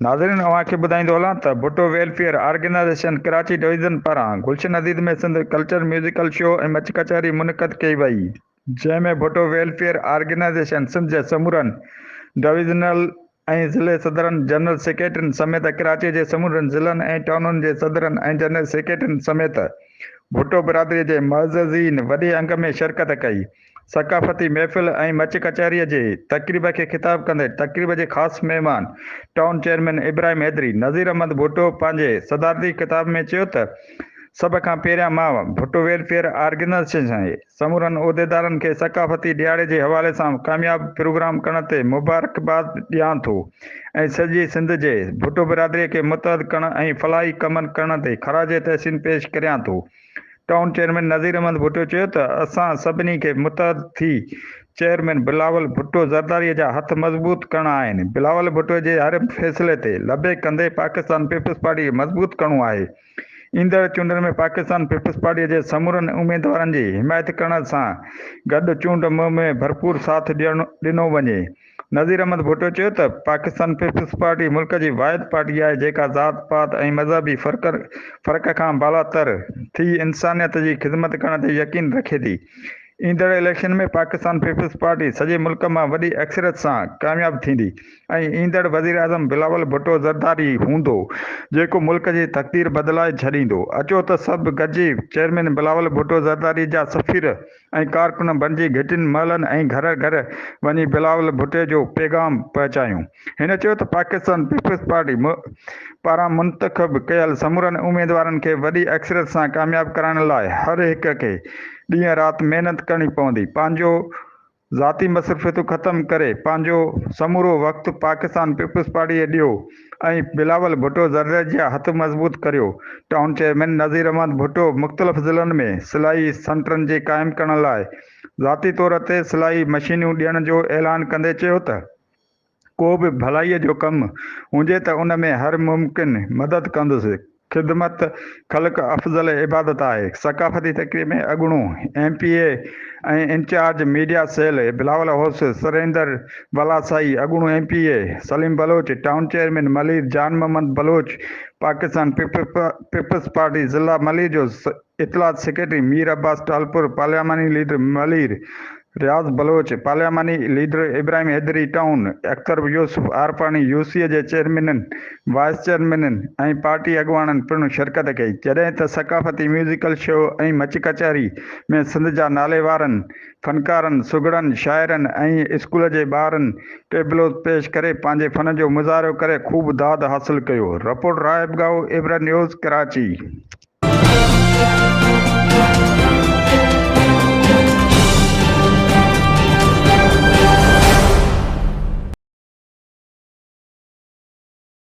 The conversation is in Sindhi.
ناظرين اوهان کي ٻڌائيندو هلان ته Bhutto welfare organisation Karachi division پاران Gulshan Hadeed ۾ Sindh culture musical show ۽ مچ ڪچهري منعقد ڪئي وئي جنهن ۾ ڀٽو ويلفيئر آرگنائيزيشن سنڌ جي سمورن ڊويزنل ۽ ضلعي صدرن، جنرل سيڪريٽرين سميت ڪراچي جي سمورن ضلعن ۽ ٽائونن جي صدرن ۽ جنرل سيڪريٽرين سميت ڀٽو برادري جي معززين وڏي انگ ۾ شرڪت ڪئي. ثقافتي محفل ۽ مچ ڪچهريء جي تقريب کي خطاب ڪندي تقريب جي خاص مهمان ٽائون چيئرمين ابراهيم حيدري نذير احمد ڀٽو پنهنجي صدارتي خطاب ۾ چيو ته سڀ کان پهريان مان ڀٽو ويلفيئر آرگنائيزيشن جي سمورن عهديدارن کي ثقافتي ڏهاڙي جي حوالي سان ڪامياب پروگرام ڪرڻ تي مبارڪباد ڏيان ٿو ۽ سڄي سنڌ جي ڀٽو برادري کي متحد ڪرڻ ۽ فلاحي ڪمن ڪرڻ تي خراج تحسين پيش ڪريان ٿو. ٽائون چيئرمين نذير احمد ڀٽو چيو ته اسان سڀني کي متحد ٿي چيئرمين بلاول ڀٽو زرداري جا هٿ مضبوط ڪرڻا آهن، بلاول ڀٽو جي هر فيصلي تي لبيڪ ڪندي پاڪستان پيپلز پارٽي کي مضبوط ڪرڻو آهي، ايندڙ چونڊن ۾ پاڪستان پيپلز پارٽي جي سمورن اميدوارن جي حمايت ڪرڻ سان گڏ چونڊ مهم ۾ ڀرپور ساٿ ڏنو وڃي. نذير احمد ڀٽو چيو ته پاڪستان پيپلز پارٽي ملڪ جي واحد پارٽي آهي جيڪا ذات پات ۽ مذهبي فرق کان بالاتر ٿي انسانيت جي خدمت ڪرڻ تي يقين رکي ٿي، ايندڙ اليڪشن ۾ پاڪستان پيپلز پارٽي سڄي ملڪ مان وڏي اڪثريت سان ڪامياب ٿيندي ۽ ايندڙ وزيراعظم بلاول ڀٽو زرداري هوندو جيڪو ملڪ جي تقدير بدلائي ڇڏيندو، اچو ته سڀ گڏجي چيئرمين بلاول ڀٽو زرداري جا سفير ۽ ڪارڪن بڻجي گهٽين، محلن ۽ گهر گهر وڃي بلاول ڀٽي جو پيغام پهچايون. هن چيو ته پاڪستان پيپلز پارٽي پاران منتخب ڪيل سمورن اميدوارن کي وڏي اڪثريت سان ڪامياب ڪرائڻ لاء هر هڪ کي ڏينهن رات محنت ڪرڻي پوندي، پنهنجو ذاتي مصروفيتون ختم ڪري پنهنجو سمورو وقت پاڪستان پيپلز پارٽي کي ڏيو ۽ بلاول ڀٽو زرداري جا هٿ مضبوط ڪريو. ٽائون چيئرمين نذير احمد ڀٽو مختلف ضلعن ۾ سلائي سينٽرن جي قائم ڪرڻ لاء ذاتي طور تي سلائي مشينون ڏيڻ جو اعلان ڪندي چيو ته ڪو به ڀلائي جو ڪم هجي ته ان ۾ هر ممڪن مدد ڪندس، خدمت خلق افضل عبادت آهي. ثقافتي تقريب ۾ اڳوڻو M P A ۽ incharge media cell Bilawal house Surender Walasai, اڳوڻو M P A Saleem Baloch, town chairman Malir Jan Muhammad Baloch, Pakistan peoples party ضلع ملير جو اطلاعات سيڪريٽري مير عباس ٽالپر، پارلياماني ليڊر ملير رياض بلوچ، پارلياماني leader Ibrahim Haideri town, Akhtar Yousuf Arfani, U C جي چيئرمينن، وائيس چيئرمينن ۽ پارٽي اڳواڻن پڻ شرڪت ڪئي، جڏهن ته ثقافتي ميوزيڪل شو ۽ مچ ڪچهري ۾ سنڌ جا ناليوارن فنڪارن، سگهڙن، شاعرن ۽ اسڪول جي ٻارن ٽيبلوز پيش ڪري پنهنجي فن جو مظاهرو ڪري خوب داد حاصل ڪيو. رپورٽ راهب ڳاهو، عبرت نيوز، ڪراچي.